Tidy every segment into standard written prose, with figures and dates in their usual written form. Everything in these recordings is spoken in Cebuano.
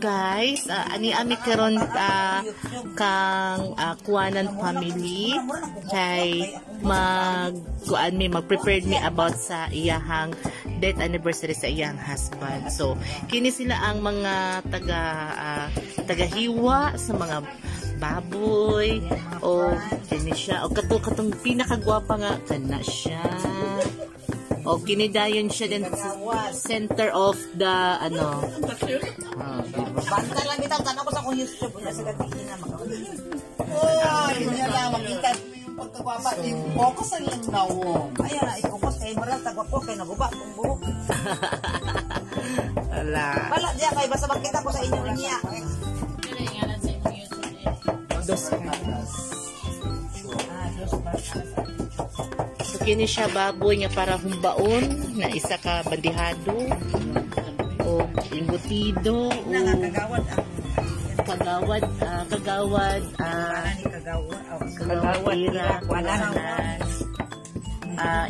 guys. Ani ami karon kang Kuanan family kay mag kuan mi, mag-prepared mi about sa iyahang death anniversary sa iyang husband. So kini sila ang mga tagahiwa sa mga baboy o kini siya o katong pinakagwapa nga kana siya. O kini dayon siya din, center of the ano. Ah, diba? Banta lang bitaw, tanaw ko sa akong YouTube na sa gabi na maka. Oy, niya lang makita mo yung pagkagwapa. I-focus ang iyong nawong. Ayan na i-focus kay murag tagwapo kay naguba akong buhok. Wala. Wala diya kay basta makita ko sa inyo niya. Dos. Ah, dos barkadas. So kini siya baboy nga para humbaon na isa ka bandihado o embutido o Na nga kagawad ang kagawad ni kagawad. Oh, kagawad ira. Wala na.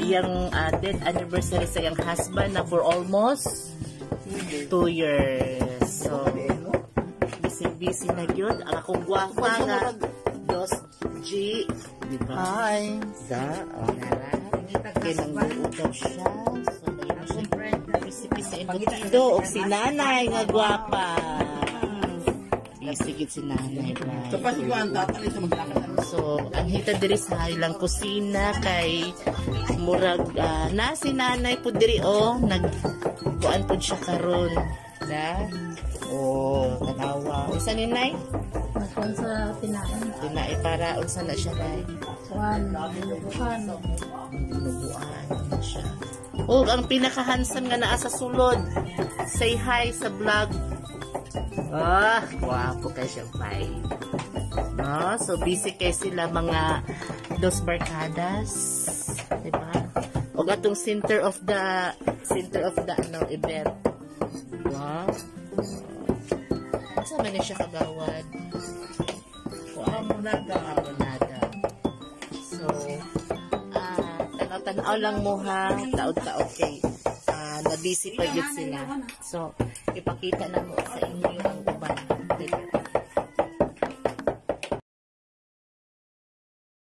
Iyang death anniversary sa iyang husband na for almost 2 years. So busy busy na gyud ang akong gwapa nga Dos G, di ba? Hi. Da, oh, nara. Kay nang daw siya. So, dahil siya recipe sa embutido o si nanay nga gwapa. Busy gid si nanay ba. So, pasiguan, dapat ito maglakad. So, ang hita diri sa ilang kusina kay murag na si nanay po diri oh, nag kuan pud siya karon. Da? Oh, tanawa. Unsa ni nay? Nakon sa tinaon. Tinai para unsa na siya, nay? Kuan, binubuhan. Binubuan na siya. Oh, ang pinaka-handsome nga naa sa sulod. Say hi sa vlog. Ah, gwapo kay siya, bye. No, so busy kay sila mga dos barkadas, diba? Og atong center of the ano event. Wow. Asa man ni siya, kagawad? Wow. Hamonada. Hamonada. So, tanaw-tanaw lang mo ha, taod-taod kay na busy pa gyud sila. So, ipakita na mo sa inyo ang